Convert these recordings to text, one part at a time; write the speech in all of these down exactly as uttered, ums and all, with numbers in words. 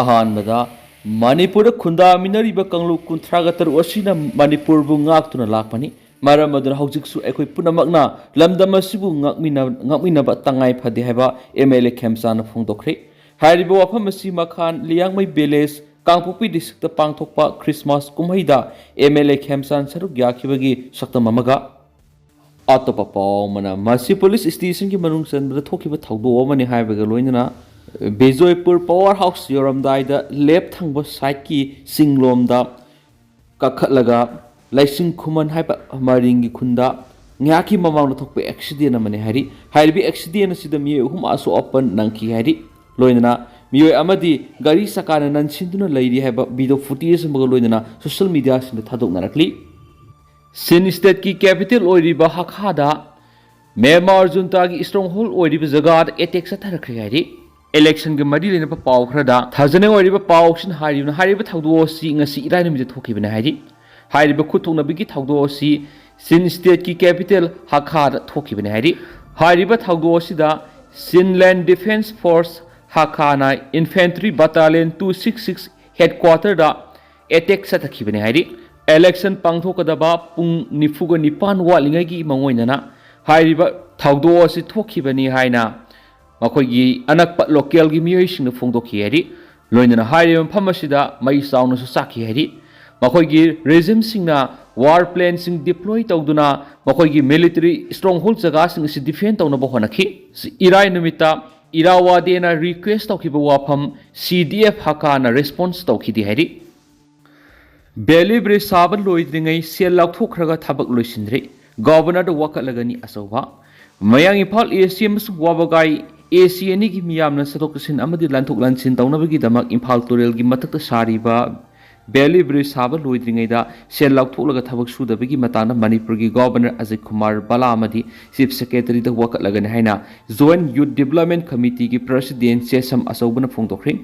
ꯑꯍꯥꯟꯕꯗ, ꯃꯅꯤꯄꯨꯔꯗ ꯈꯨꯟꯗꯥꯃꯤꯟꯅꯔꯤꯕ ꯀꯥꯡꯂꯨꯞ ꯀꯨꯟꯊ꯭ꯔꯥꯒ ꯇꯔꯨꯛ ꯑꯁꯤꯅ ꯃꯅꯤꯄꯨꯔꯕꯨ ꯉꯥꯛꯇꯨꯅ ꯂꯥꯛꯄꯅꯤ꯫ ꯃꯔꯝ ꯑꯗꯨꯅ ꯍꯧꯖꯤꯛꯁꯨ ꯑꯩꯈꯣꯏ ꯄꯨꯝꯅꯃꯛꯅ ꯂꯝꯗꯝ ꯑꯁꯤꯕꯨ ꯉꯥꯛꯃꯤꯟꯅ-, ꯉꯥꯛꯃꯤꯟꯅꯕ ꯇꯉꯥꯏ ꯐꯗꯦ ꯍꯥꯏꯕ ꯑꯦꯝ ꯑꯦꯜ ꯑꯦ ꯈꯦꯝꯆꯥꯟꯅ ꯐꯣꯡꯗꯣꯛꯈ꯭ꯔꯦ꯫ ꯍꯥꯏꯔꯤꯕ ꯋꯥꯐꯝ ꯑꯁꯤ ꯃꯈꯥꯟ ꯂꯤꯌꯥꯡꯃꯩ ꯚꯤꯂꯦꯖ, ꯀꯥꯡꯄꯣꯛꯄꯤ ꯗꯤꯁꯇ꯭ꯔꯤꯛꯇ ꯄꯥꯡꯊꯣꯛꯄ ꯈ꯭ꯔꯤꯁꯃꯥꯁ ꯀꯨꯝꯍꯩꯗ ꯑꯦꯝ ꯑꯦꯜ ꯑꯦ ꯈꯦꯝꯆꯥꯟ ꯁꯔꯨꯛ ꯌꯥꯈꯤꯕꯒꯤ ꯁꯛꯇꯝ ꯑꯃꯒ꯫ ꯑꯇꯣꯞꯄ ꯄꯥꯎ ꯑꯃꯅ, ꯃꯁꯤ ꯄꯨꯂꯤꯁ ꯁ꯭ꯇꯦꯁꯟꯒꯤ ꯃꯅꯨꯡ ꯆꯟꯕꯗ ꯊꯣꯛꯈꯤꯕ ꯊꯧꯗꯣꯛ ꯑꯃꯅꯤ ꯍꯥꯏꯕꯒ ꯂꯣꯏꯅꯅ ꯕꯤꯖꯣꯏꯄꯨꯔ ꯄꯋꯥꯔ ꯍꯥꯎꯁ ꯌꯧꯔꯝꯗꯥꯏꯗ ꯂꯦꯞ ꯊꯪꯕ ꯁꯥꯏꯠꯀꯤ ꯆꯤꯡꯂꯣꯝꯗ ꯀꯥꯈꯠꯂꯒ ꯂꯩꯁꯤꯡ ꯈꯨꯃꯟ ꯍꯥꯏꯕ ꯃꯔꯤꯡꯒꯤ ꯈꯨꯟꯗ ꯉꯥꯏꯍꯥꯛꯀꯤ ꯃꯃꯥꯡꯗ ꯊꯣꯛꯄ ꯑꯦꯛꯁꯤꯗꯦꯟ ꯑꯃꯅꯤ ꯍꯥꯏꯔꯤ꯫ ꯍꯥꯏꯔꯤꯕ ꯑꯦꯛꯁꯤꯗꯦꯟ ꯑꯁꯤꯗ ꯃꯤꯑꯣꯏ ꯑꯍꯨꯝ ꯑꯁꯣꯛ ꯑꯄꯟ ꯅꯪꯈꯤ ꯍꯥꯏꯔꯤ꯫ ꯂꯣꯏꯅꯅ ꯃꯤꯑꯣꯏ ꯑꯃꯗꯤ ꯒꯥꯔꯤ ꯆꯀꯥꯅ ꯅꯟꯁꯤꯟꯗꯨꯅ ꯂꯩꯔꯤ ꯍꯥꯏꯕ ꯚꯤꯗꯤꯑꯣ ꯐꯨꯇꯦꯖ ꯑꯃꯒ ꯂꯣꯏꯅꯅ ꯁꯣꯁꯤꯌꯦꯜ ꯃꯤꯗꯤꯌꯥꯁꯤꯡꯗ ꯊꯥꯗꯣꯛꯅꯔꯛꯂꯤ꯫ ꯆꯤꯟ ꯁ꯭ꯇꯦꯠꯀꯤ ꯀꯦꯄꯤꯇꯦꯜ ꯑꯣꯏꯔꯤꯕ ꯍꯥꯈꯥꯗ ꯃ꯭ꯌꯥꯟꯃꯥꯔ ꯖꯨꯟꯇꯥꯒꯤ ꯁ꯭ꯇ꯭ꯔꯣꯡ ꯍꯣꯜ ꯑꯣꯏꯔꯤꯕ ꯖꯒꯥꯗ ꯑꯦꯇꯦꯛ ꯆꯠꯊꯔꯛꯈ꯭ꯔꯦ ꯍꯥꯏꯔꯤ꯫ ꯏꯂꯦꯛꯁꯟꯒ ꯃꯔꯤ ꯂꯩꯅꯕ ꯄꯥꯎ ꯈꯔꯗ, ꯊꯥꯖꯅꯤꯡꯉꯥꯏ ꯑꯣꯏꯔꯤꯕ ꯄꯥꯎꯁꯤꯅ ꯍꯥꯏꯔꯤꯕꯅ, ꯍꯥꯏꯔꯤꯕ ꯊꯧꯗꯣꯛ ꯑꯁꯤ ꯉꯁꯤ ꯏꯔꯥꯏ ꯅꯨꯃꯤꯠꯇ ꯊꯣꯛꯈꯤꯕꯅꯤ ꯍꯥꯏꯔꯤ꯫ ꯍꯥꯏꯔꯤꯕ ꯈꯨꯠ ꯊꯣꯛꯅꯕꯒꯤ ꯊꯧꯗꯣꯛ ꯑꯁꯤ ꯆꯤꯟ ꯁ꯭ꯇꯦꯠꯀꯤ ꯀꯦꯄꯤꯇꯦꯜ ꯍꯥꯈꯥꯗ ꯊꯣꯛꯈꯤꯕꯅꯤ ꯍꯥꯏꯔꯤ꯫ ꯍꯥꯏꯔꯤꯕ ꯊꯧꯗꯣꯛ ꯑꯁꯤꯗ ꯆꯤꯟꯂꯦꯟ ꯗꯤꯐꯦꯟꯁ ꯐꯣꯔꯁ ꯍꯥꯈꯥꯅ infantry battalion two six six ꯍꯦꯗꯀ꯭ꯋꯥꯇꯔꯗ ꯑꯦꯇꯦꯛ ꯆꯠꯊꯈꯤꯕꯅꯤ ꯍꯥꯏꯔꯤ꯫ ꯏꯂꯦꯛꯁꯟ ꯄꯥꯡꯊꯣꯛꯀꯗꯕ ꯄꯨꯡ ꯅꯤꯐꯨꯒ ꯅꯤꯄꯥꯟ ꯋꯥꯠꯂꯤꯉꯩꯒꯤ ꯃꯥꯡꯑꯣꯏꯅꯅ ꯍꯥꯏꯔꯤꯕ ꯊꯧꯗꯣꯛ ꯑꯁꯤ ꯊꯣꯛꯈꯤꯕꯅꯤ ꯍꯥꯏꯅ ꯃꯈꯣꯏꯒꯤ ꯑꯅꯛꯄ ꯂꯣꯀꯦꯜꯒꯤ ꯃꯤꯑꯣꯏꯁꯤꯡꯅ ꯐꯣꯡꯗꯣꯛꯈꯤ ꯍꯥꯏꯔꯤ꯫ ꯂꯣꯏꯅꯅ ꯍꯥꯏꯔꯤꯕ ꯃꯐꯝ ꯑꯁꯤꯗ ꯃꯩ ꯆꯥꯎꯅꯁꯨ ꯆꯥꯛꯈꯤ ꯍꯥꯏꯔꯤ꯫ ꯃꯈꯣꯏꯒꯤ ꯔꯦꯖꯤꯝꯁꯤꯡꯅ ꯋꯥꯔ ꯄ꯭ꯂꯦꯟꯁꯤꯡ ꯗꯤꯄ꯭ꯂꯣꯏ ꯇꯧꯗꯨꯅ ꯃꯈꯣꯏꯒꯤ ꯃꯤꯂꯤꯇꯔꯤ ꯁ꯭ꯇ꯭ꯔꯣꯡ ꯍꯣꯜ ꯖꯒꯥꯁꯤꯡ ꯑꯁꯤ ꯗꯤꯐꯦꯟ ꯇꯧꯅꯕ ꯍꯣꯠꯅꯈꯤ꯫ ꯏꯔꯥꯏ ꯅꯨꯃꯤꯠꯇ ꯏꯔꯥꯋꯥꯗꯦꯅ ꯔꯤꯀ꯭ꯋꯦꯁ ꯇꯧꯈꯤꯕ ꯋꯥꯐꯝ ꯁꯤ ꯗꯤ ꯑꯦꯐ ꯍꯥꯀꯥꯅ ꯔꯦꯁꯄꯣꯟꯁ ꯇꯧꯈꯤꯗꯦ ꯍꯥꯏꯔꯤ꯫ ꯕꯦꯂꯤ ꯕ꯭ꯔꯤꯖ ꯁꯥꯕ ꯂꯣꯏꯗ꯭ꯔꯤꯉꯩ ꯁꯦꯜ ꯂꯧꯊꯣꯛꯈ꯭ꯔꯒ ꯊꯕꯛ ꯂꯣꯏꯁꯤꯟꯗ꯭ꯔꯤ꯫ ꯒꯣꯕꯔꯅꯔꯗ ꯋꯥꯀꯠꯂꯒꯅꯤ ꯑꯆꯧꯕ꯫ ꯃꯌꯥꯡ ꯏꯝꯐꯥꯜ ꯑꯦ ꯁꯤ ꯑꯃꯁꯨꯡ ꯋꯥꯕꯒꯥꯏ ꯑꯦ ꯁꯤ ꯑꯅꯤꯒꯤ ꯃꯤꯌꯥꯝꯅ ꯆꯠꯊꯣꯛ ꯆꯠꯁꯤꯟ ꯑꯃꯗꯤ ꯂꯥꯟꯊꯣꯛ ꯂꯥꯟꯁꯤꯟ ꯇꯧꯅꯕꯒꯤꯗꯃꯛ ꯏꯝꯐꯥꯜ ꯇꯨꯔꯦꯜꯒꯤ ꯃꯊꯛꯇ ꯁꯥꯔꯤꯕ ꯕꯦꯂꯤ ꯕ꯭ꯔꯤꯖ ꯁꯥꯕ ꯂꯣꯏꯗ꯭ꯔꯤꯉꯩꯗ ꯁꯦꯜ ꯂꯧꯊꯣꯛꯂꯒ ꯊꯕꯛ ꯁꯨꯗꯕꯒꯤ ꯃꯇꯥꯡꯗ ꯃꯅꯤꯄꯨꯔꯒꯤ ꯒꯣꯕꯔꯅꯔ ꯑꯖꯤꯠ ꯀꯨꯃꯥꯔ ꯕꯂꯥ ꯑꯃꯗꯤ ꯆꯤꯐ ꯁꯦꯀ꯭ꯔꯦꯇꯔꯤꯗ ꯋꯥꯀꯠꯂꯒꯅꯤ ꯍꯥꯏꯅ ꯖꯣꯏꯟꯠ ꯌꯨꯊ ꯗꯤꯕ꯭ꯂꯞꯃꯦꯟꯠ ꯀꯃꯤꯇꯤꯒꯤ ꯄ꯭ꯔꯁꯤꯗꯦꯟꯠ ꯆꯦꯁꯝ ꯑꯆꯧꯕꯅ ꯐꯣꯡꯗꯣꯛꯈ꯭ꯔꯦ꯫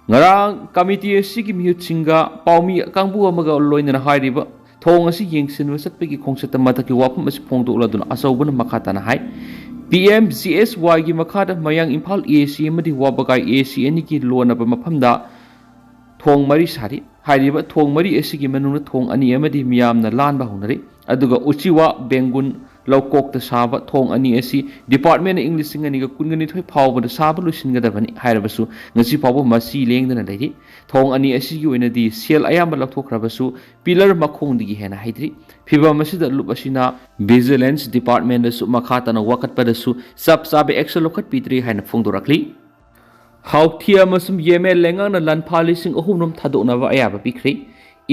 ꯉꯔꯥꯡ ꯀꯃꯤꯇꯤ ꯑꯁꯤꯒꯤ ꯃꯤꯍꯨꯠꯁꯤꯡꯒ ꯄꯥꯎꯃꯤ ꯀꯥꯡꯕꯨ ꯑꯃꯒ ꯂꯣꯏꯅꯅ ꯍꯥꯏꯔꯤꯕ ꯊꯧꯑꯣꯡ ꯑꯁꯤ ꯌꯦꯡꯁꯤꯟꯕ ꯆꯠꯄꯒꯤ ꯈꯣꯡꯆꯠꯇ ꯃꯊꯛꯀꯤ ꯋꯥꯐꯝ ꯑꯁꯤ ꯐꯣꯡꯗꯣꯛꯂꯗꯨꯅ ꯑꯆꯧꯕꯅ ꯃꯈꯥ ꯇꯥꯅ ꯍꯥꯏ, ꯄꯤ ꯑꯦꯝ ꯖꯤ ꯑꯦꯁ ꯋꯥꯏꯒꯤ ꯃꯈꯥꯗ ꯃꯌꯥꯡ ꯏꯝꯐꯥꯜ ꯑꯦ ꯁꯤ ꯑꯃꯗꯤ ꯋꯥꯕꯒꯥꯏ ꯑꯦ ꯁꯤ ꯑꯅꯤꯒꯤ ꯂꯣꯟꯅꯕ ꯃꯐꯝꯗ ꯊꯣꯡ ꯃꯔꯤ ꯁꯥꯔꯤ꯫ ꯍꯥꯏꯔꯤꯕ ꯊꯣꯡ ꯃꯔꯤ ꯑꯁꯤꯒꯤ ꯃꯅꯨꯡꯗ ꯊꯣꯡ ꯑꯅꯤ ꯑꯃꯗꯤ ꯃꯤꯌꯥꯝꯅ ꯂꯥꯟꯕ ꯍꯧꯅꯔꯤ꯫ ꯑꯗꯨꯒ ꯎꯆꯤꯋꯥ ꯕꯦꯡꯒꯨꯟ ꯂꯧꯀꯣꯛꯇ ꯁꯥꯕ ꯊꯣꯡ ꯑꯅꯤ ꯑꯁꯤ department ꯏꯪ ꯂꯤꯁꯤꯡ ꯑꯅꯤꯒ ꯀꯨꯟꯒ ꯅꯤꯊꯣꯏ ꯐꯥꯎꯕꯗ ꯁꯥꯕ ꯂꯣꯏꯁꯤꯟꯒꯗꯕꯅꯤ ꯍꯥꯏꯔꯕꯁꯨ, ꯉꯁꯤ ꯐꯥꯎꯕ ꯃꯁꯤ ꯂꯦꯡꯗꯅ ꯂꯩꯔꯤ꯫ ꯊꯣꯡ ꯑꯅꯤ ꯑꯁꯤꯒꯤ ꯑꯣꯏꯅꯗꯤ ꯁꯦꯜ ꯑꯌꯥꯝꯕ ꯂꯧꯊꯣꯛꯈ꯭ꯔꯕꯁꯨ, ꯄꯤꯂꯔ ꯃꯈꯣꯡꯗꯒꯤ ꯍꯦꯟꯅ ꯍꯩꯗ꯭ꯔꯤ꯫ ꯐꯤꯚꯝ ꯑꯁꯤꯗ ꯂꯨꯞ ꯑꯁꯤꯅ vigilance department ꯗꯁꯨ ꯃꯈꯥ ꯇꯥꯅ ꯋꯥꯀꯠꯄꯗꯁꯨ ꯆꯞ ꯆꯥꯕ action ꯂꯧꯈꯠꯄꯤꯗ꯭ꯔꯤ ꯍꯥꯏꯅ ꯐꯣꯡꯗꯣꯔꯛꯂꯤ꯫ ꯍꯥꯎꯊꯤ ꯑꯃꯁꯨꯡ ꯌꯦꯃꯦꯟ ꯂꯩꯉꯥꯛꯅ ꯂꯥꯟꯐꯥ ꯂꯤꯁꯤꯡ ꯑꯍꯨꯝ ꯔꯣꯝ ꯊꯥꯗꯣꯛꯅꯕ ꯑꯌꯥꯕ ꯄꯤꯈ꯭ꯔꯦ꯫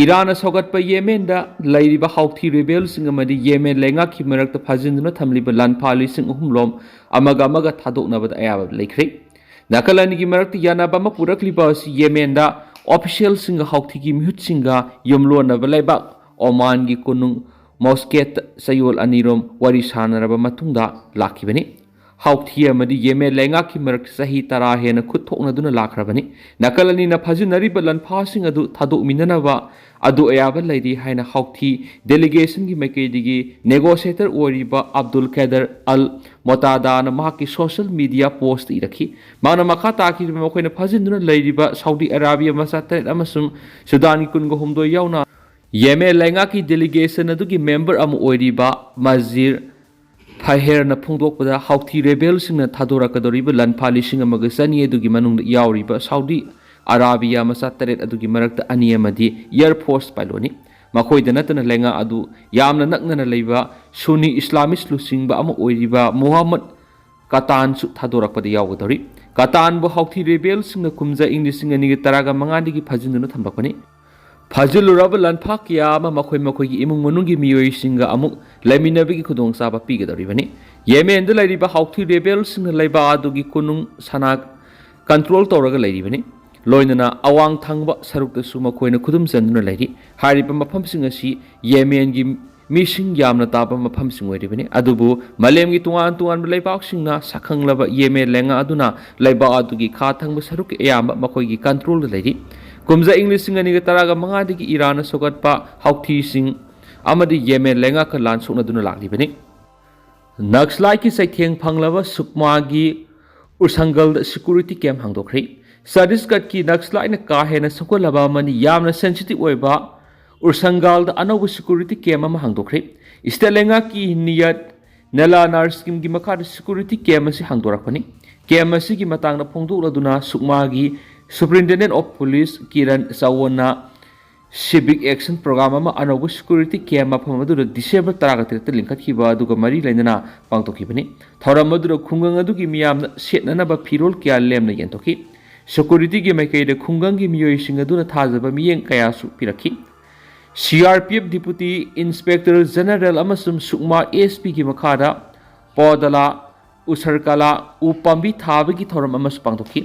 ꯏꯔꯥꯟꯅ ꯁꯧꯒꯠꯄ ꯌꯦꯃꯦꯟꯗ ꯂꯩꯔꯤꯕ ꯍꯥꯎꯊꯤ ꯔꯦꯕꯦꯜꯁꯤꯡ ꯑꯃꯗꯤ ꯌꯦꯃꯦꯟ ꯂꯩꯉꯥꯛꯀꯤ ꯃꯔꯛꯇ ꯐꯥꯖꯤꯟꯗꯨꯅ ꯊꯝꯂꯤꯕ ꯂꯥꯟꯐꯥ ꯂꯤꯁꯤꯡ ꯑꯍꯨꯝ ꯂꯣꯝ ꯑꯃꯒ ꯑꯃꯒ ꯊꯥꯗꯣꯛꯅꯕꯗ ꯑꯌꯥꯕ ꯂꯩꯈ꯭ꯔꯦ꯫ ꯅꯥꯀꯜ ꯑꯅꯤꯒꯤ ꯃꯔꯛꯇ ꯌꯥꯅꯕ ꯑꯃ ꯄꯨꯔꯛꯂꯤꯕ ꯑꯁꯤ ꯌꯦꯃꯦꯟꯗ official ꯁꯤꯡꯒ ꯍꯥꯎꯊꯤꯒꯤ ꯃꯤꯍꯨꯠꯁꯤꯡꯒ ꯌꯨꯝꯂꯣꯟꯅꯕ ꯂꯩꯕꯥꯛ ꯑꯣꯃꯥꯟꯒꯤ ꯀꯣꯅꯨꯡ ꯃꯣꯁꯀꯦꯠꯇ ꯆꯌꯣꯜ ꯑꯅꯤꯔꯣꯝ ꯋꯥꯔꯤ ꯁꯥꯟꯅꯔꯕ ꯃꯇꯨꯡꯗ ꯂꯥꯛꯈꯤꯕꯅꯤ꯫ ꯍꯥꯎꯊꯤ ꯑꯃꯗꯤ ꯌꯦꯃꯦꯟ ꯂꯩꯉꯥꯛꯀꯤ ꯃꯔꯛꯇ ꯆꯍꯤ ꯇꯔꯥ ꯍꯦꯟꯅ ꯈꯨꯠ ꯊꯣꯛꯅꯗꯨꯅ ꯂꯥꯛꯈ꯭ꯔꯕꯅꯤ꯫ ꯅꯥꯀꯜ ꯑꯅꯤꯅ ꯐꯥꯖꯤꯟꯅꯔꯤꯕ ꯂꯥꯟꯐꯥꯁꯤꯡ ꯑꯗꯨ ꯊꯥꯗꯣꯛꯃꯤꯟꯅꯅꯕ ꯑꯗꯨ ꯑꯌꯥꯕ ꯂꯩꯔꯤ ꯍꯥꯏꯅ ꯍꯥꯎꯊꯤ delegation ꯒꯤ ꯃꯥꯏꯀꯩꯗꯒꯤ negotiator ꯑꯣꯏꯔꯤꯕ ꯑꯕꯗꯨꯜ ꯀꯥꯗꯔ ꯑꯜ ꯃꯣꯇꯥꯗꯥꯅ ꯃꯍꯥꯛꯀꯤ social media post ꯇ ꯏꯔꯛꯈꯤ꯫ ꯃꯥꯅ ꯃꯈꯥ ꯇꯥꯈꯤꯕ, ꯃꯈꯣꯏꯅ ꯐꯥꯖꯤꯟꯗꯨꯅ ꯂꯩꯔꯤꯕ ꯁꯥꯎꯗꯤ ꯑꯔꯥꯕꯤꯌꯥ ꯃꯆꯥ ꯇꯔꯦꯠ ꯑꯃꯁꯨꯡ ꯁꯨꯗꯥꯟꯒꯤ ꯀꯨꯟꯒ ꯍꯨꯝꯗꯣꯏ ꯌꯥꯎꯅ ꯌꯦꯃꯦꯟ ꯂꯩꯉꯥꯛꯀꯤ delegation ꯑꯗꯨꯒꯤ member ꯑꯃ ꯑꯣꯏꯔꯤꯕ ꯃꯖꯤꯔ ꯐꯍꯦꯔꯅ ꯐꯣꯡꯗꯣꯛꯄꯗ, ꯍꯥꯎꯊꯤ ꯔꯦꯕꯦꯜꯁꯤꯡꯅ ꯊꯥꯗꯣꯔꯛꯀꯗꯧꯔꯤꯕ ꯂꯥꯟꯐꯥ ꯂꯤꯁꯤꯡ ꯑꯃꯒ ꯆꯅꯤ ꯑꯗꯨꯒꯤ ꯃꯅꯨꯡꯗ ꯌꯥꯎꯔꯤꯕ ꯁꯥꯎꯗꯤ ꯑꯔꯥꯕꯤꯌꯥ ꯃꯆꯥ ꯇꯔꯦꯠ ꯑꯗꯨꯒꯤ ꯃꯔꯛꯇ ꯑꯅꯤ ꯑꯃꯗꯤ air force pilot ꯅꯤ꯫ ꯃꯈꯣꯏꯗ ꯅꯠꯇꯅ ꯂꯩꯉꯥꯛ ꯑꯗꯨ ꯌꯥꯝꯅ ꯅꯛꯅꯅ ꯂꯩꯕ ꯁꯨꯟꯅꯤ ꯏꯁꯂꯥꯃꯤꯁ ꯂꯨꯆꯤꯡꯕ ꯑꯃ ꯑꯣꯏꯔꯤꯕ ꯃꯨꯍꯝꯃꯗ ꯀꯇꯥꯟꯁꯨ ꯊꯥꯗꯣꯔꯛꯄꯗ ꯌꯥꯎꯒꯗꯧꯔꯤ꯫ ꯀꯇꯥꯟꯕꯨ ꯍꯥꯎꯊꯤ ꯔꯦꯕꯦꯜꯁꯤꯡꯅ ꯀꯨꯝꯖꯥ ꯏꯪ ꯂꯤꯁꯤꯡ ꯑꯅꯤꯒ ꯇꯔꯥꯒ ꯃꯉꯥꯗꯒꯤ ꯐꯥꯖꯤꯟꯗꯨꯅ ꯊꯝꯂꯛꯄꯅꯤ꯫ ꯐꯥꯖꯤꯜꯂꯨꯔꯕ ꯂꯥꯟꯐꯥ ꯀꯌꯥ ꯑꯃ ꯃꯈꯣꯏ ꯃꯈꯣꯏꯒꯤ ꯏꯃꯨꯡ ꯃꯅꯨꯡꯒꯤ ꯃꯤꯑꯣꯏꯁꯤꯡꯒ ꯑꯃꯨꯛ ꯂꯩꯃꯤꯟꯅꯕꯒꯤ ꯈꯨꯗꯣꯡꯆꯥꯕ ꯄꯤꯒꯗꯧꯔꯤꯕꯅꯤ꯫ ꯌꯦꯃꯦꯟꯗ ꯂꯩꯔꯤꯕ ꯍꯥꯎꯊꯤ ꯔꯦꯕꯦꯜꯁꯤꯡꯅ ꯂꯩꯕꯥꯛ ꯑꯗꯨꯒꯤ ꯀꯣꯅꯨꯡ ꯁꯅꯥ control ꯇꯧꯔꯒ ꯂꯩꯔꯤꯕꯅꯤ꯫ ꯂꯣꯏꯅꯅ ꯑꯋꯥꯡ ꯊꯪꯕ ꯁꯔꯨꯛꯇꯁꯨ ꯃꯈꯣꯏꯅ ꯈꯨꯗꯨꯝ ꯆꯟꯗꯨꯅ ꯂꯩꯔꯤ꯫ ꯍꯥꯏꯔꯤꯕ ꯃꯐꯝꯁꯤꯡ ꯑꯁꯤ ꯌꯦꯃꯦꯟꯒꯤ ꯃꯤꯁꯤꯡ ꯌꯥꯝꯅ ꯇꯥꯕ ꯃꯐꯝꯁꯤꯡ ꯑꯣꯏꯔꯤꯕꯅꯤ꯫ ꯑꯗꯨꯕꯨ ꯃꯥꯂꯦꯝꯒꯤ ꯇꯣꯉꯥꯟ ꯇꯣꯉꯥꯟꯕ ꯂꯩꯕꯥꯛꯁꯤꯡꯅ ꯁꯛꯈꯪꯂꯕ ꯌꯦꯃꯦꯟ ꯂꯩꯉꯥꯛ ꯑꯗꯨꯅ ꯂꯩꯕꯥꯛ ꯑꯗꯨꯒꯤ ꯈꯥ ꯊꯪꯕ ꯁꯔꯨꯛꯀꯤ ꯑꯌꯥꯝꯕ ꯃꯈꯣꯏꯒꯤ control ꯗ ꯂꯩꯔꯤ꯫ ꯀꯨꯝꯖꯥ ꯏꯪ ꯂꯤꯁꯤꯡ ꯑꯅꯤꯒ ꯇꯔꯥꯒ ꯃꯉꯥꯗꯒꯤ ꯏꯔꯥꯟꯅ ꯁꯧꯒꯠꯄ ꯍꯥꯎꯊꯤꯁꯤꯡ ꯑꯃꯗꯤ ꯌꯦꯃꯦꯟ ꯂꯩꯉꯥꯛꯀ ꯂꯥꯟ ꯁꯣꯛꯅꯗꯨꯅ ꯂꯥꯛꯂꯤꯕꯅꯤ꯫ ꯅꯛꯁꯂꯥꯏꯠꯀꯤ ꯆꯩꯊꯦꯡ ꯐꯪꯂꯕ ꯁꯨꯛꯃꯥꯒꯤ ꯎꯔꯁꯪꯒꯜꯗ ꯁꯦꯀ꯭ꯌꯨꯔꯤꯇꯤ ꯀꯦꯝ ꯍꯥꯡꯗꯣꯛꯈ꯭ꯔꯤ꯫ ꯆꯇꯤꯁꯒꯔꯀꯤ ꯅꯛꯁꯂꯥꯏꯠꯅ ꯀꯥ ꯍꯦꯟꯅ ꯁꯣꯛꯍꯜꯂꯕ ꯑꯃꯅꯤ ꯌꯥꯝꯅ ꯁꯦꯟꯁꯤꯇꯤꯚ ꯑꯣꯏꯕ ꯎꯔꯁꯪꯒꯥꯜꯗ ꯑꯅꯧꯕ ꯁꯦꯀ꯭ꯌꯨꯔꯤꯇꯤ ꯀꯦꯝ ꯑꯃ ꯍꯥꯡꯗꯣꯛꯈ꯭ꯔꯤ꯫ ꯁ꯭ꯇꯦꯠ ꯂꯩꯉꯥꯛꯀꯤ ꯅꯤꯌꯠ ꯅꯦꯂꯥꯅꯥꯔ ꯁ꯭ꯀꯤꯝꯒꯤ ꯃꯈꯥꯗ ꯁꯦꯀ꯭ꯌꯨꯔꯤꯇꯤ ꯀꯦꯝ ꯑꯁꯤ ꯍꯥꯡꯗꯣꯔꯛꯄꯅꯤ꯫ ꯀꯦꯝ ꯑꯁꯤꯒꯤ ꯃꯇꯥꯡꯗ ꯐꯣꯡꯗꯣꯛꯂꯗꯨꯅ ꯁꯨꯛꯃꯥꯒꯤ ꯁꯨꯄꯔꯤꯟꯇꯦꯟꯗꯦꯟ ꯑꯣꯐ ꯄꯨꯂꯤꯁ ꯀꯤꯔꯟ ꯆꯋꯣꯟꯅ ꯁꯤꯚꯤꯛ ꯑꯦꯛꯁꯟ ꯄ꯭ꯔꯣꯒ꯭ꯔꯥꯝ ꯑꯃ ꯑꯅꯧꯕ ꯁꯦꯀ꯭ꯌꯨꯔꯤꯇꯤ ꯀꯦꯝ ꯃꯐꯝ ꯑꯗꯨꯗ ꯗꯤꯁꯦꯝꯕꯔ ꯇꯔꯥꯒ ꯇꯔꯦꯠꯇ ꯂꯤꯡꯈꯠꯈꯤꯕ ꯑꯗꯨꯒ ꯃꯔꯤ ꯂꯩꯅꯅ ꯄꯥꯡꯊꯣꯛꯈꯤꯕꯅꯤ꯫ ꯊꯧꯔꯝ ꯑꯗꯨꯗ ꯈꯨꯡꯒꯪ ꯑꯗꯨꯒꯤ ꯃꯤꯌꯥꯝꯅ ꯁꯦꯠꯅꯅꯕ ꯐꯤꯔꯣꯜ ꯀꯌꯥ ꯂꯦꯝꯅ ꯌꯦꯟꯊꯣꯛꯈꯤ꯫ ꯁꯦꯀ꯭ꯌꯨꯔꯤꯇꯤꯒꯤ ꯃꯥꯏꯀꯩꯗ ꯈꯨꯡꯒꯪꯒꯤ ꯃꯤꯑꯣꯏꯁꯤꯡ ꯑꯗꯨꯅ ꯊꯥꯖꯕ ꯃꯤꯠꯌꯦꯡ ꯀꯌꯥꯁꯨ ꯄꯤꯔꯛꯈꯤ꯫ C R P F deputy inspector general ꯑꯃꯁꯨꯡ ꯁꯨꯛꯃꯥ ꯑꯦꯁ ꯄꯤꯒꯤ ꯃꯈꯥꯗ ꯄꯣꯗꯂꯥ, ꯎꯁꯔꯀꯂꯥ, ꯎ ꯄꯥꯝꯕꯤ ꯊꯥꯕꯒꯤ ꯊꯧꯔꯝ ꯑꯃꯁꯨ ꯄꯥꯡꯊꯣꯛꯈꯤ꯫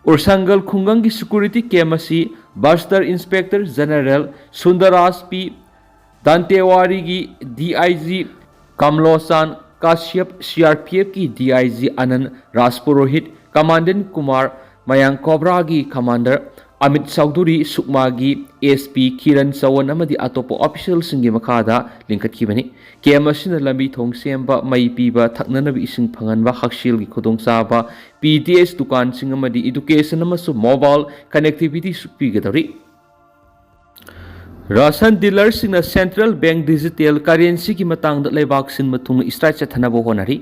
ꯎꯔꯁꯪꯒꯜ ꯈꯨꯡꯒꯪꯒꯤ ꯁꯦꯀ꯭ꯌꯨꯔꯤꯇꯤ ꯀꯦꯝ ꯑꯁꯤ Bastar inspector general Sundarraj P ꯗꯥꯟꯇꯦꯋꯥꯔꯤꯒꯤ D I G Kamlochan Kashyap, C R P ꯑꯦꯐꯀꯤ D I G Anand Rajpurohit, commandant Kumar, ꯃꯌꯥꯡ ꯀꯣꯕ꯭ꯔꯥꯒꯤ ꯀꯃꯥꯟꯗꯔ ꯑꯃꯤꯠ ꯆꯧꯙꯨꯔꯤ, ꯁꯨꯛꯃꯥꯒꯤ ꯑꯦꯁ ꯄꯤ ꯀꯤꯔꯟ ꯆꯋꯟ ꯑꯃꯗꯤ ꯑꯇꯣꯞꯄ ꯑꯣꯐꯤꯁꯤꯌꯦꯜꯁꯤꯡꯒꯤ ꯃꯈꯥꯗ ꯂꯤꯡꯈꯠꯈꯤꯕꯅꯤ꯫ ꯀꯦꯝ ꯑꯁꯤꯅ ꯂꯝꯕꯤ ꯊꯣꯡ ꯁꯦꯝꯕ, ꯃꯩ ꯄꯤꯕ, ꯊꯛꯅꯅꯕ ꯏꯁꯤꯡ ꯐꯪꯍꯟꯕ, ꯍꯛꯁꯦꯜꯒꯤ ꯈꯨꯗꯣꯡꯆꯥꯕ, ꯄꯤ ꯗꯤ ꯑꯦꯁ ꯗꯨꯀꯥꯟꯁꯤꯡ ꯑꯃꯗꯤ ꯏꯗꯨꯀꯦꯁꯟ ꯑꯃꯁꯨꯡ ꯃꯣꯕꯥꯏꯜ ꯀꯅꯦꯛꯇꯤꯚꯤꯇꯤꯁꯨ ꯄꯤꯒꯗꯧꯔꯤ꯫ ꯔꯥꯁꯟ ꯗꯤꯂꯔꯁꯤꯡꯅ ꯁꯦꯟꯇ꯭ꯔꯦꯜ ꯕꯦꯡꯛ ꯗꯤꯖꯤꯇꯦꯜ ꯀꯔꯦꯟꯁꯤꯒꯤ ꯃꯇꯥꯡꯗ ꯂꯩꯕꯥꯛ ꯁꯤꯟꯕ ꯊꯨꯡꯅ ꯏꯁꯇ꯭ꯔꯥꯏꯛ ꯆꯠꯊꯅꯕ ꯍꯣꯠꯅꯔꯤ꯫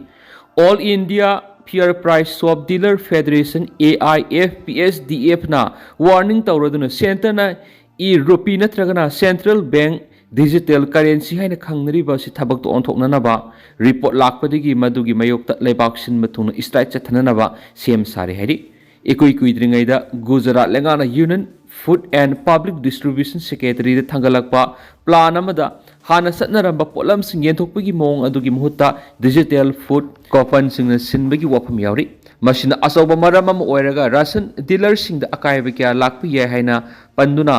All India fair price shop dealer federation, A I F P S D ꯑꯦꯐꯅ ꯋꯥꯔꯅꯤꯡ ꯇꯧꯔꯗꯨꯅ ꯁꯦꯟꯇꯔꯅ ꯏ ꯔꯨꯄꯤ ꯅꯠꯇ꯭ꯔꯒꯅ ꯁꯦꯟꯇ꯭ꯔꯦꯜ ꯕꯦꯡꯛ ꯗꯤꯖꯤꯇꯦꯜ ꯀꯔꯦꯟꯁꯤ ꯍꯥꯏꯅ ꯈꯪꯅꯔꯤꯕ ꯑꯁꯤ ꯊꯕꯛꯇ ꯑꯣꯟꯊꯣꯛꯅꯅꯕ ꯔꯤꯄꯣꯔꯠ ꯂꯥꯛꯄꯗꯒꯤ ꯃꯗꯨꯒꯤ ꯃꯥꯌꯣꯛꯇ ꯂꯩꯕꯥꯛ ꯁꯤꯟꯕ ꯊꯨꯡꯅ ꯏꯁꯇ꯭ꯔꯥꯏꯛ ꯆꯠꯊꯅꯅꯕ ꯁꯦꯝ ꯁꯥꯔꯦ ꯍꯥꯏꯔꯤ꯫ ꯏꯀꯨꯏ ꯀꯨꯏꯗ꯭ꯔꯤꯉꯩꯗ ꯒꯨꯖꯔꯥꯠ ꯂꯩꯉꯥꯛꯅ union food and public distribution ꯁꯦꯀ꯭ꯔꯦꯇꯔꯤꯗ ꯊꯥꯡꯒꯠꯂꯛꯄ ꯄ꯭ꯂꯥꯟ ꯑꯃꯗ ꯍꯥꯟꯅ ꯆꯠꯅꯔꯝꯕ ꯄꯣꯠꯂꯝꯁꯤꯡ ꯌꯦꯟꯊꯣꯛꯄꯒꯤ ꯃꯑꯣꯡ ꯑꯗꯨꯒꯤ ꯃꯍꯨꯠꯇ ꯗꯤꯖꯤꯇꯦꯜ ꯐꯨꯗ ꯀꯣꯄꯟꯁꯤꯡꯅ ꯁꯤꯟꯕꯒꯤ ꯋꯥꯐꯝ ꯌꯥꯎꯔꯤ꯫ ꯃꯁꯤꯅ ꯑꯆꯧꯕ ꯃꯔꯝ ꯑꯃ ꯑꯣꯏꯔꯒ ꯔꯥꯁꯟ ꯗꯤꯂꯔꯁꯤꯡꯗ ꯑꯀꯥꯏꯕ ꯀꯌꯥ ꯂꯥꯛꯄ ꯌꯥꯏ ꯍꯥꯏꯅ ꯄꯟꯗꯨꯅ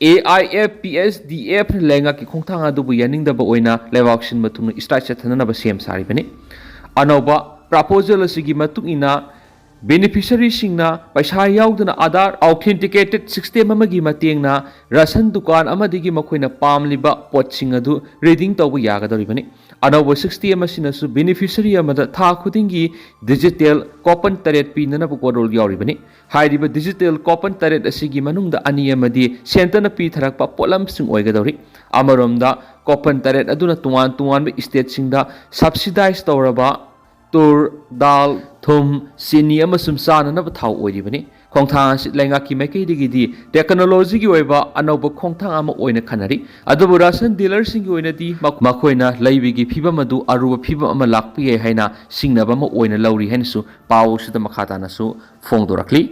ꯑꯦ I F P S D ꯑꯦꯐꯅ ꯂꯩꯉꯥꯛꯀꯤ ꯈꯣꯡꯊꯥꯡ ꯑꯗꯨꯕꯨ ꯌꯥꯅꯤꯡꯗꯕ ꯑꯣꯏꯅ ꯂꯩꯕꯥꯛ ꯁꯤꯟꯕ ꯊꯨꯡꯅ ꯏꯁꯇ꯭ꯔꯥꯏꯛ ꯆꯠꯊꯅꯅꯕ ꯁꯦꯝ ꯁꯥꯔꯤꯕꯅꯤ꯫ ꯑꯅꯧꯕ ꯄ꯭ꯔꯄꯣꯖꯦꯜ ꯑꯁꯤꯒꯤ ꯃꯇꯨꯡ ꯏꯟꯅ ꯕꯦꯅꯤꯐꯤꯁꯔꯤꯁꯤꯡꯅ ꯄꯩꯁꯥ ꯌꯥꯎꯗꯅ ꯑꯥꯙꯥꯔ ꯑꯣꯊꯦꯟꯇꯤꯀꯦꯇꯦꯗ ꯁꯤꯁꯇꯦꯝ ꯑꯃꯒꯤ ꯃꯇꯦꯡꯅ ꯔꯥꯁꯟ ꯗꯨꯀꯥꯟ ꯑꯃꯗꯒꯤ ꯃꯈꯣꯏꯅ ꯄꯥꯝꯂꯤꯕ ꯄꯣꯠꯁꯤꯡ ꯑꯗꯨ ꯔꯤꯗꯤꯡ ꯇꯧꯕ ꯌꯥꯒꯗꯧꯔꯤꯕꯅꯤ꯫ ꯑꯅꯧꯕ ꯁꯤꯛꯁ ꯇꯤ ꯑꯦꯝ ꯑꯁꯤꯅꯁꯨ ꯕꯦꯅꯤꯐꯤꯁꯔꯤ ꯑꯃꯗ ꯊꯥ ꯈꯨꯗꯤꯡꯒꯤ ꯗꯤꯖꯤꯇꯦꯜ ꯀꯣꯄꯟ ꯇꯔꯦꯠ ꯄꯤꯅꯅꯕ ꯋꯥꯔꯣꯜ ꯌꯥꯎꯔꯤꯕꯅꯤ꯫ ꯍꯥꯏꯔꯤꯕ ꯗꯤꯖꯤꯇꯦꯜ ꯀꯣꯄꯟ ꯇꯔꯦꯠ ꯑꯁꯤꯒꯤ ꯃꯅꯨꯡꯗ ꯑꯅꯤ ꯑꯃꯗꯤ ꯁꯦꯟꯇꯔꯅ ꯄꯤꯊꯔꯛꯄ ꯄꯣꯠꯂꯝꯁꯤꯡ ꯑꯣꯏꯒꯗꯧꯔꯤ꯫ ꯑꯃꯔꯣꯝꯗ ꯀꯣꯄꯟ ꯇꯔꯦꯠ ꯑꯗꯨꯅ ꯇꯣꯉꯥꯟ ꯇꯣꯉꯥꯟꯕ ꯁ꯭ꯇꯦꯠꯁꯤꯡꯗ ꯁꯕꯁꯤꯗꯥꯏꯖ ꯇꯧꯔꯕ ꯇꯨꯔ, ꯗꯥꯜ, ꯊꯨꯝ, ꯆꯤꯅꯤ ꯑꯃꯁꯨꯡ ꯆꯥꯅꯅꯕ ꯊꯥꯎ ꯑꯣꯏꯔꯤꯕꯅꯤ꯫ ꯈꯣꯡꯊꯥꯡ ꯑꯁꯤ ꯂꯩꯉꯥꯛꯀꯤ ꯃꯥꯏꯀꯩꯗꯒꯤꯗꯤ ꯇꯦꯛꯅꯣꯂꯣꯖꯤꯒꯤ ꯑꯣꯏꯕ ꯑꯅꯧꯕ ꯈꯣꯡꯊꯥꯡ ꯑꯃ ꯑꯣꯏꯅ ꯈꯟꯅꯔꯤ꯫ ꯑꯗꯨꯕꯨ ꯔꯥꯁꯟ ꯗꯤꯂꯔꯁꯤꯡꯒꯤ ꯑꯣꯏꯅꯗꯤ ꯃꯈꯣꯏꯅ ꯂꯩꯕꯒꯤ ꯐꯤꯕꯝ ꯑꯗꯨ ꯑꯔꯨꯕ ꯐꯤꯕꯝ ꯑꯃ ꯂꯥꯛꯄ ꯌꯥꯏ ꯍꯥꯏꯅ ꯁꯤꯡꯅꯕ ꯑꯃ ꯑꯣꯏꯅ ꯂꯧꯔꯤ ꯍꯥꯏꯅꯁꯨ ꯄꯥꯎ ꯑꯁꯤꯗ ꯃꯈꯥ ꯇꯥꯅꯁꯨ ꯐꯣꯡꯗꯣꯔꯛꯂꯤ꯫